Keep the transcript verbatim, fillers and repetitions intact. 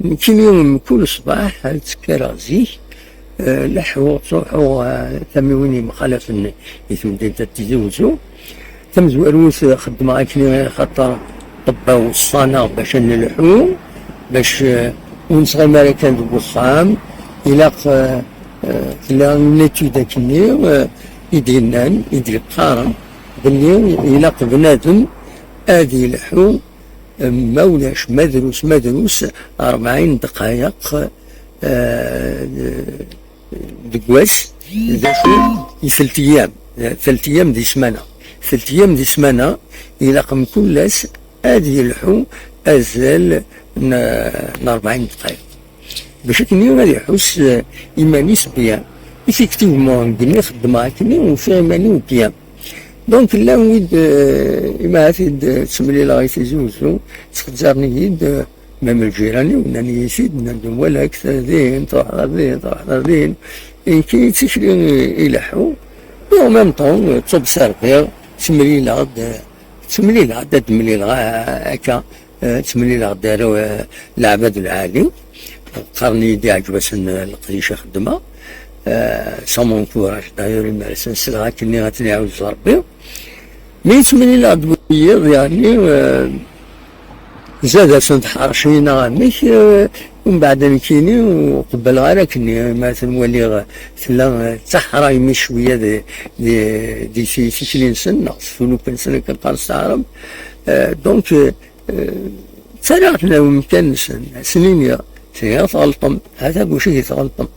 Nekkini mkul ṣṣbeḥ ttekkareɣ zik, eh, leḥḥuɣ, ttruḥuɣ, eh, tamiwin yemxalafen i temdint n Tizi Wezzu. Tamezwarut, eh, xeddmeɣ akken xaṭer ṭebba weṣṣan-aɣ bac ad nelḥu, bac, eh, ur nettɣimi ara kan deg uxxam. Ilaq, eh, eh, tella une étude akkenni, eh, i d-yennan, i d-yeqqaren belli ilaq bnadem ad yelḥu, eh, ma ulac, ma drus, ma drus, rebɛin ddqayeq, eh, deg wass, d acu, i telt iyam, telt iyam di ssmana. Telt iyam di ssmana, ilaq mkul ass ad yelḥu azal n, n rebɛin ddqayeq. Bac akken ad iḥuss, eh, iman-is bien. Effectivement, deg mi xeddmeɣ akken, ufiɣ iman-iw bien. Donc, llan wid, eh, imahat i d-ttemlileɣ i Tizi Wezzu, ttxezzaren-iyi-d, eh, même lǧiran-iw, nnan-iyi-t-id, nnan-d: "Nwala-k din, truḥeḍ ar din, truḥeḍ ar din." Nekki d tikli i, i leḥḥuɣ. Et en même temps, ttobserviɣ, ttemlileɣ-d, ttemlileɣ-d, ad d-mlileɣ, eh, akka, eh, ttemlileɣ-d arraw, eh, leɛbad lɛali. Qqaren-iyi-d iɛǧeb-asen, eh, leqdic i xeddmeɣ. Eh, ça m'encourage, d'ailleurs, imarsen selleɣ akken ad ten-iɛuzz Rebbi. Mi yettemlil-aɣ-d wiyiḍ, yeɛni, eh, zad-asen tḥerci neɣ amek, eh, umbeɛd nekkini ur qebbleɣ ara akkenni, ma tenwaliɣ tella, eh, d taḥra imi cwiya di, di, di ti-, tikli-nsen neɣ tefulup-nsen akken qqaren s taɛrabt. Eh, donc, eh, eh, ttarraɣ-ten ar umkan-nsen, asen-iniɣ, tiniɣ tɣelṭem, ha-t-a deg wacu i tɣelṭem.